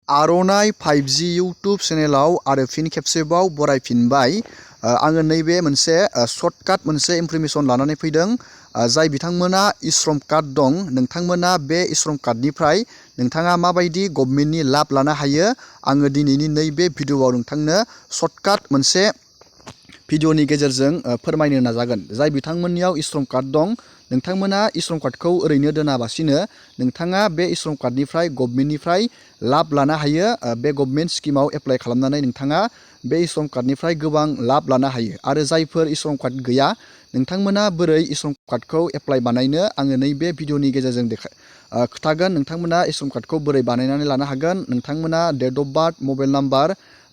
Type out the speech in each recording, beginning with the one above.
आर'नाइ 5G YouTube चेनेलाव आरो फिन खेबसेबाव बरायफिनबाय। आङो नैबे मोनसे सर्टकाट मोनसे इनफरमेसन लानानै फैदों। जाय बिथांमोना इश्रम कार्ड दं, नोंथांमोना बे इश्रम कार्डनिफ्राय नोंथाङा माबायदि गभर्नमेन्टनि लाब लानो हायो, आङो दिनैनि नैबे भिडिअ'आव नोंथांनो सर्टकाट मोनसे भिडिअ'नि गेजेरजों फोरमायनो नाजागोन। जाय बिथांमोननियाव इश्रम कार्ड दं, नोंथांमोना इश्रम कार्डखौ ओरैनो दोनाबासिनो नोंथाङा बे इश्रम कार्डनिफ्राय गभर्नमेन्टनिफ्राय लाब लानो हायो। बे गभर्नमेन्ट स्किमाव एप्लाइ खालामनानै नोंथाङा बे इश्रम कार्डनिफ्राय गोबां लाब लानो हायो। आरो जायफोर इश्रम कार्ड गैया, नोंथांमोना बोरै इश्रम कार्डखौ एप्लाइ बानायनो आङो नैबे भिडिअ'नि गेजेरजों खोन्थागोन। नोंथांमोना इश्रम कार्डखौ बोरै बानायनानै लानो हागोन, नोंथांमोना date of birth, mobile number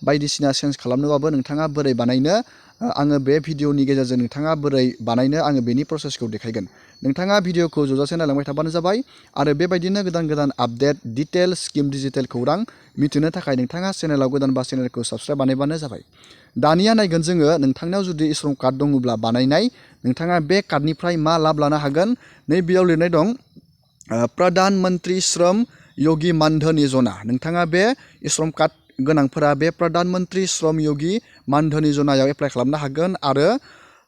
बायदिसिना चेन्ज खालामनोबाबो नोंथाङा बोरै बानायनो, आङो बे भिडिअ'नि गेजेरजों नोंथाङा बोरै बानायनो आङो बेनि प्रसेसखौ देखायगोन। नोंथाङा भिडिअ'खौ जोबजासे नायलांबाय थाबानो जाबाय। आरो बेबायदिनो गोदान गोदान आपडेट, डिटेल, स्किम, डिजिटेल खौरां मिथिनो थाखाय नोंथाङा चेनेलाव गोदानबा चेनेलखौ साबस्क्राइब बानायबानो जाबाय। दानिया नायगोन जोङो नोंथांनाव जुदि इश्रम कार्ड दङब्ला बानायनाय, नोंथाङा बे कार्डनिफ्राय मा लाब लानो हागोन। नैबेयाव लिरनाय दं प्रधान मन्त्रि श्रम योगी मानधन यजना। नोंथाङा बे इश्रम कार्ड गोनांफोरा बे प्रधान मन्त्रि श्रम योगी मानधन यजनायाव एप्लाइ खालामनो हागोन। आरो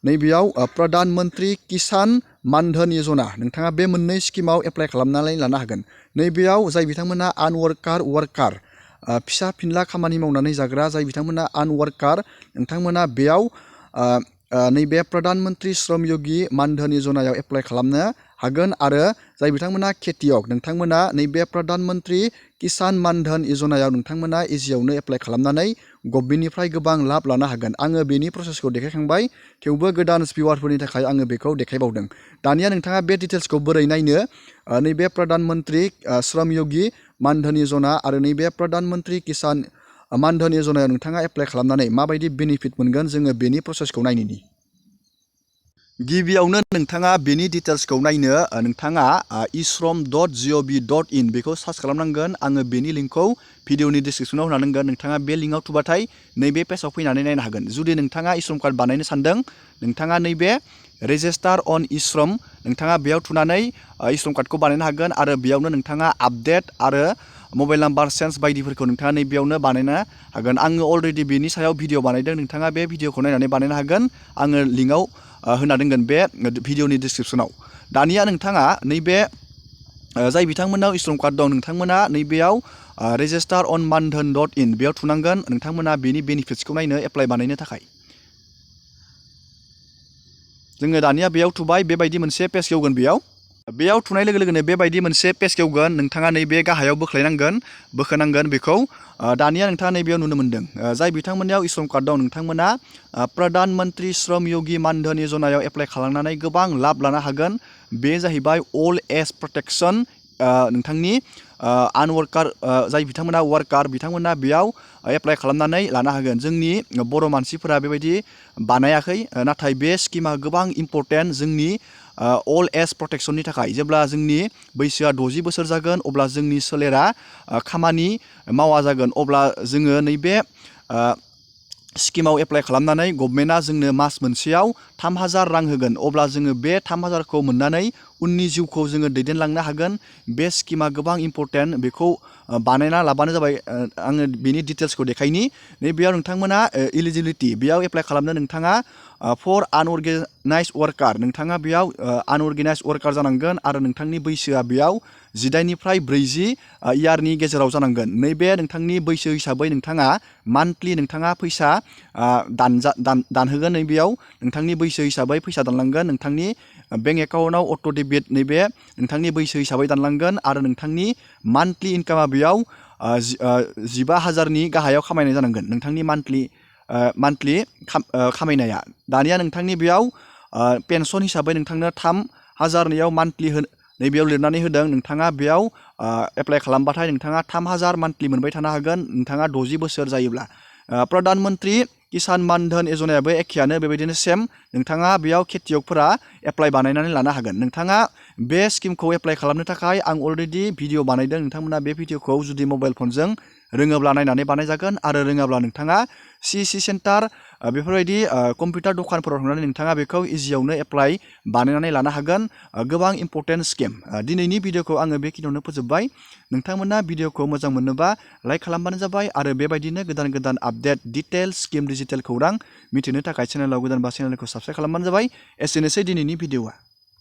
नैबेयाव प्रधान मन्त्रि किसान मानधन यजना, नोंथाङा बे मोननै स्किमाव एप्लाइ खालामनानै लानो हागोन। नैबेयाव जाय बिथांमोना वार्कार फिसा फिनला खामानि मावनानै जाग्रा, जाय बिथांमोना वार्कार, नोंथांमोना बेयाव नैबे प्रधान मन्त्रि श्रम योगी मानधन यजनायाव एप्लाइ खालामनो हागोन। आरो जाय बिथांमोना खेतियक, नोंथांमोना नैबे प्रधान मन्त्रि किसान मानधन यजनायाव नोंथांमोना इजियावनो एप्लाइ खालामनानै गभर्नमेन्टनिफ्राय गोबां लाब लानो हागोन। आङो बेनि प्रसेसखौ देखायखांबाय, थेवबो गोदान भिउवारफोरनि थाखाय आङो बेखौ देखायबावदों। दानिया नोंथाङा बे डिटेल्सखौ बोरै नायनो, नैबे प्रधान मन्त्रि श्रम योगी मानधन यजना आरो नैबे प्रधान मन्त्रि किसान मानधन यजनायाव नोंथाङा एप्लाइ खालामनानै माबायदि बेनिफिट मोनगोन, जोङो बेनि प्रसेसखौ नायनि। गिबियावनो नोंथाङा बेनि डिटेल्सखौ नायनो नोंथाङा ishram.gov.in बेखौ सार्च खालामनांगोन। आङो बेनि लिंकखौ भिडिअनि डिसक्रिपसनाव होनांगोन। नोंथाङा बे लिंकआव थुबाथाय नैबे पेजाव फैनानै नायनो हागोन। जुदि नोंथाङा इश्रम कार्ड बानायनो सानदों, नोंथाङा नैबे रेजिस्टार अन इश्रम, नोंथाङा बेयाव थुनानै इश्रम कार्डखौ बानायनो हागोन। आरो बेयावनो नोंथाङा आपडेट आरो मबाइल नाम्बार चेन्ज बायदिफोरखौ नोंथाङा नैबेयावनो बानायनो हागोन। आङो अलरेडि बेनि सायाव भिडिअ बानायदों। नोंथाङा बे भिडिअखौ नायनानै बानायनो हागोन। आङो लिंकआव होना दोनगोन बे भिडिअनि डिसक्रिपसनाव। दानिया नोंथाङा नैबे जाय बिथांमोनाव इश्रम कार्ड दं, नोंथांमोना नैबेयाव रेजिस्टार अन मानधन.in बेयाव थुनांगोन। नोंथांमोना बेनि बेनिफिट्सखौ नायनो एप्लाइ बानायनो थाखाय। जोङो दानिया बेयाव थुबाय, बेबायदि मोनसे पेज गेवगोन। बेयाव थुनाय लोगो लोगोनो बेबायदि मोनसे पेज गेवगोन। नोंथाङा नैबे गाहायाव बोखोनांगोन बेखौ। दानिया नोंथाङा नैबेयाव नुनो मोन्दों, जाय बिथांमोननियाव इश्रम कार्ड दं, नोंथांमोना प्रधान मन्त्रि श्रम योगी मानधन यजनायाव एप्लाइ खालामनानै गोबां लाब लानो हागोन। बे जाहैबाय अल्ड एज प्रटेक्शन। नोंथांनि वार्कार, जाय बिथांमोना वार्कार, बिथांमोना बेयाव एप्लाइ खालामनानै लानो हागोन। जोंनि बर' मानसिफोरा बेबायदि बानायाखै, नाथाय बे स्किमा गोबां इम्परटेन्ट जोंनि अल्ड एज प्रटेक्शननि थाखाय। जेब्ला जोंनि बैसोआ 60 बोसोर जागोन, अब्ला जोंनि सोलेरा खामानि मावा जागोन, अब्ला जोङो नैबे स्किमाव एप्लाइ खालामनानै गभर्नमेन्टआ जोंनो मास मोनसेयाव 3000 रां होगोन। अब्ला जोङो बे 3000खौ मोननानै उननि जिउखौ जोङो दैदेनलांनो हागोन। बे स्किमा गोबां इम्परटेन्ट, बेखौ बानायना लाबानो जाबाय। आङो बेनि डिटेल्सखौ देखायनि। नैबेयाव नोंथांमोना इलिजिबिलिटि, बेयाव एप्लाइ खालामनो नोंथाङा फर आनअर्गेनाइज वार्कार, नोंथाङा बेयाव आनअर्गेनाइज वार्कार जानांगोन। आरो नोंथांनि बैसोआ बेयाव 18 निफ्राय 40 इयारनि गेजेराव जानांगोन। नैबे नोंथांनि बैसो हिसाबै नोंथाङा मान्थलि नोंथाङा फैसा दानहोगोन। नैबेयाव नोंथांनि बैसो हिसाबै फैसा दानलांगोन। नोंथांनि बेंक एकाउन्टआव अट' डेबिट नैबे नोंथांनि बैसो हिसाबै दानलांगोन। आरो नोंथांनि मान्थलि इनकामा बेयाव 15,000नि गाहायाव खामायनाय जानांगोन, नोंथांनि मान्थलि खामायनाया। दानिया नोंथांनि बेयाव पेनसन हिसाबै नोंथांनो 3000 मान्थलि नैबेयाव लिरनानै होदों। नोंथाङा बेयाव एप्लाइ खालामबाथाय नोंथाङा 3000 मान्थलि मोनबाय थानो हागोन, नोंथाङा 60 बोसोर जायोब्ला। प्रधान मन्त्रि किसान मानधन यजनायाबो एखेयानो, बेबायदिनो सेम। नोंथाङा बेयाव खेतियकफोरा एप्लाइ बानायनानै लानो हागोन। नोंथाङा बे स्किमखौ एप्लाइ खालामनो थाखाय आं अलरेडि भिडिअ बानायदों। नोंथांमोना बे भिडिअखौ जुदि मबाइल फनजों रोङोब्ला नायनानै बानायजागोन। आरो रोङाब्ला नोंथाङा CC सेन्टार बेफोरबायदि कम्पिउटार दखानफोराव थांनानै नोंथाङा बेखौ इजियावनो एप्लाइ बानायनानै लानो हागोन। गोबां इम्परटेन्ट स्किम। दिनैनि भिडिअखौ आङो बेखिनियावनो फोजोबबाय। नोंथांमोना भिडिअखौ मोजां मोनोबा लाइक खालामबानो जाबाय आरो बेबायदिनो गोदान गोदान आपडेट डिटेल स्किम डिजिटेल खौरां मिथिनो थाखाय चेनेलाव गोदानबा चेनेलखौ साबस्क्राइब खालामबानो जाबाय। एसेनोसै दिनैनि भिडिअआ।